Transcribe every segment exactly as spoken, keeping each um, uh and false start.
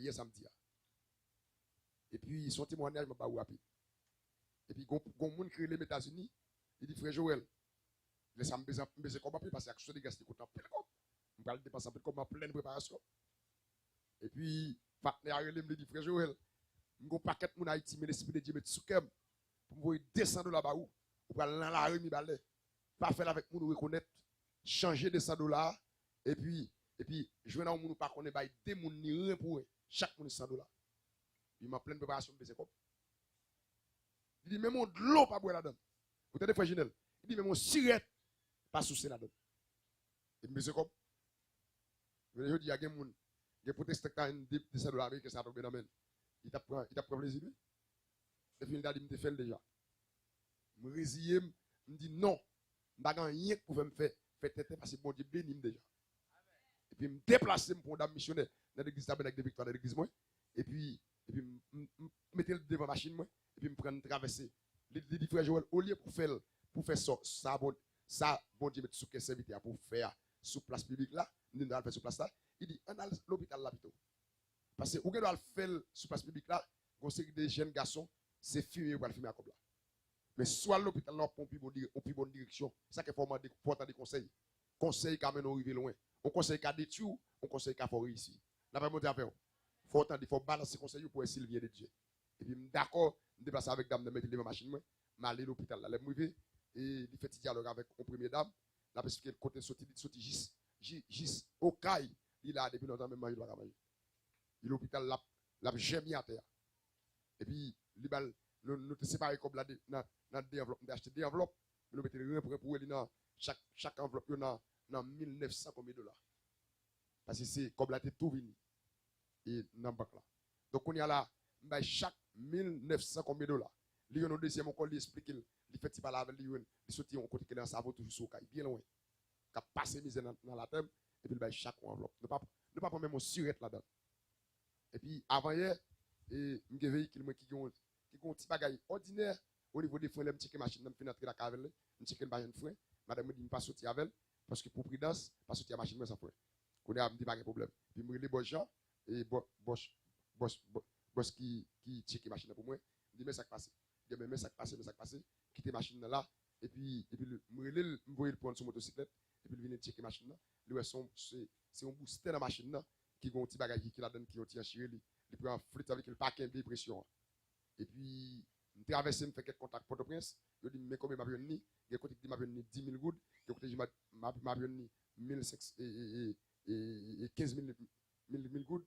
yè samdi a. Epi, se yon temwayaj m ap ba ou rapid. Epi, gon, gon moun ki rele m Etazini, li di, "Frè Joel, lè sa m bezwen, m bezwen kòb anpil, paske aksyon de gras li koute anpil kòb. M pral depanse anpil kòb, m an plèn preparasyon." Epi, patnè a rele m, li di, "Frè Joel, m gon pakèt moun Ayiti, men Lespri de Dye met sou kè m pou m voye de san dola ba ou. Ou pral nan lari Mibalè. Pa fè l avèk moun ou rekonèt. Chanje de san dola a, epi, epi, jwenn yon moun ou pa konnen, bay de moun ni ren pou ren. Chak moun san dola." Li di, "M an plèn preparasyon, m bezwen kòb." Li di, "Menm yon dlo pa bwè ladan l. Ou tande, frè Jinèl?" Li di, "Menm yon sirèt pa souse ladan l." E m bezwen kòb. Jounen jodi a, gen moun, gen pwotestan ki ta jwenn de, de san dola ameriken sa tonbe nan men l. Li t ap pran, li t ap pran plezi li. Epi li ta di, "M te fè l deja." M reziye m, m di, "Non, m pa gen anyen k pou fè m fè, fè tenten, paske Bondye beni m deja." Epi m deplase m pou yon dam misyonè nan legliz Tabènak de Viktwa, nan legliz mwen. Epi, epi m, m, m mete l devan machin mwen, epi m pran n travèse. Li, li di, "Frè Joel, olye pou fè l, pou fè sa, sa, bon, sa Bondye met sou kè sèvitè a pou fè a sou plas piblik la, m di, 'M ta al fè sou plas la.'" Li di, "Ann al lopital la pito. Paske ou gen dwa al fè l sou plas piblik la, gon seri de jèn gason, se fimen yo pral fimen ak kòb la. Men si w al lopital la, w ap pran yon pi bon dire-, yon pi bòn direksyon. Sa k fè fò w mande, fò w tande konsèy. Konsèy ka mennen w rive lwen. Yon konsèy ka detwi w, yon konsèy ka fè w reyisi. Lapè Bondye avè w. Fò w tande, fò w balanse konsèy yo pou w wè si l vyen de Dye." Epi m dakò, m deplase avèk dam nan, mete l devan machin mwen, m ale lopital la. Lè m rive, e li fè ti dyalòg avèk yon premye dam, l ap esplike l kote l soti, li soti jis, ji-, jis Okay, li la depi lontan, menm manje l pa ka manje. Li lopital, l ap, l ap jèmi atè a. Epi, li ba l, nou, nou te separe kòb la de, nan, nan de anvlòp. M te achte de anvlòp, men nou mete l ren pren pou li nan chak, chak anvlòp yo nan, nan mil nèf san konbyen dola. Paske se kòb la te tou vini e nan bank la. Donk, kounye a la, m bay chak mil nèf san konbyen dola. Li jwenn yon dezyèm ankò, li esplike l, li fè ti pale avè l, li jwenn, li soti yon kote ki nan Savo, toujou sou Okay, byen lwen. K ap pase mizè nan, nan latè m, epi l bay chak yon anvlòp. Nou pa, nou pa pran menm yon sirèt ladan l. Epi, avan yè, e, m gen veyikil mwen ki gen yon, ki gen yon ti bagay òdinè o nivo de fren. Lè m tcheke machin nan, m fin antre lakay avè l, m tcheke l pa jwenn fren. Madanm mwen di m pa soti avè l, paske pou pridans, pa soti ak machin mwen san fren. Kounye a, m di pa gen pwoblèm. Epi m rele bòs Jan, e bò-, bòs, bòs, bò-, bòs ki, ki tcheke machin nan pou mwen. M di, "Men sa k pase." Li di, "Men, men sa k pase, men sa k pase." Kite machin nan la, epi, epi l, m rele l, m voye l pran sou motosiklèt, epi l vin tcheke machin nan. Li wè se yon, se, se yon boustè nan machin nan, ki gen yon ti bagay ki, ki ladan l, ki yon ti anchire li. Li pran flit, sa vle di ke l pa kenbe presyon an. Epi, m travèse, m fè kèk kontak Pòtoprens. Yo di m, "Men konbyen m ap jwenn ni?" Gen kote ki di m ap jwenn ni dis mil goud, gen kote ki di m ap, m ap, m ap jwenn ni mil senk, e, e, e, e, e, kenz mil, mil, mil goud.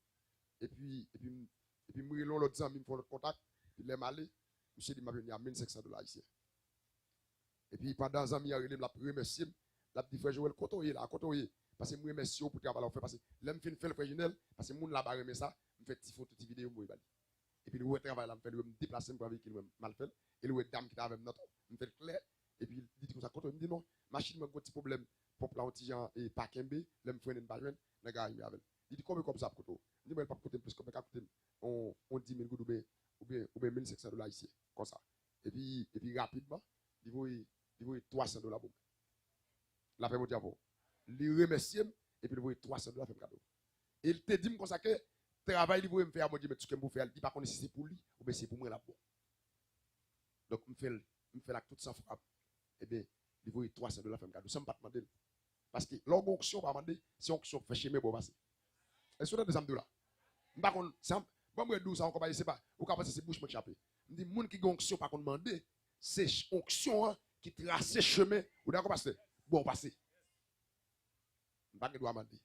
Epi, epi, m, epi m rele yon lòt zanmi m, fè yon lòt kontak. Epi lè m ale, misye di m ap jwenn ni a mil senk san dola ayisyen. Epi pandan zanmi an rele m, l ap remèsye m, l ap di, "Frè Joel, kote w ye la? Kote w ye?" Paske m remèsye w pou travay la w fè. Paske lè m fin fè l, frè Jinèl, paske moun laba renmen sa, m fè ti foto, ti videyo, m voye ba li. Epi l wè travay la m fè, l wè m deplase m pran veyikil mwen, m al fè l. E l wè dam ki t avè m nan tou, m fè l klè. Epi li di konsa, "Kote w?" M di, "Non, machin mwen gen yon ti pwoblèm, ponp la yon ti jan, e, pa kenbe, lè m frennen m pa jwenn, nan garaj m ye avè l." Li di, "Konbyen kòb sa ap koute w?" M di, "Mwen, l p ap koute m plis, kòb la ka koute m yon, yon dis mil goud oubyen, oubyen, oubyen mil senk san dola ayisyen, konsa." Epi, epi rapidman, li voye, li voye twa san dola pou mwen. Lapè Bondye avè w. Li remèsye m, epi li voye twa san dola fè m kado. E li te di m konsa ke travay li voye m fè a, Bondye met sou kè m pou fè a, li pa konnen si se pou li, oubyen si se pou mwen l ap bon. Donk, m fè l, m fè l ak tout sanfwa m. Ebyen, li voye twa san dola fè m kado, san m pa t mande l. Paske, lè w gen onksyon, w pa mande, se onksyon k fè chemen ba w pase. Èske w tande sa m di w la? M pa konn, sa, ban m redi w sa ankò, paske se pa, ou ka panse se bouch mwen k chape. M di, moun ki gen onksyon pa konn mande, se ch-, onksyon an ki trase chemen, ou dakò, pastè? Ba w pase. M pa gen dwa mande.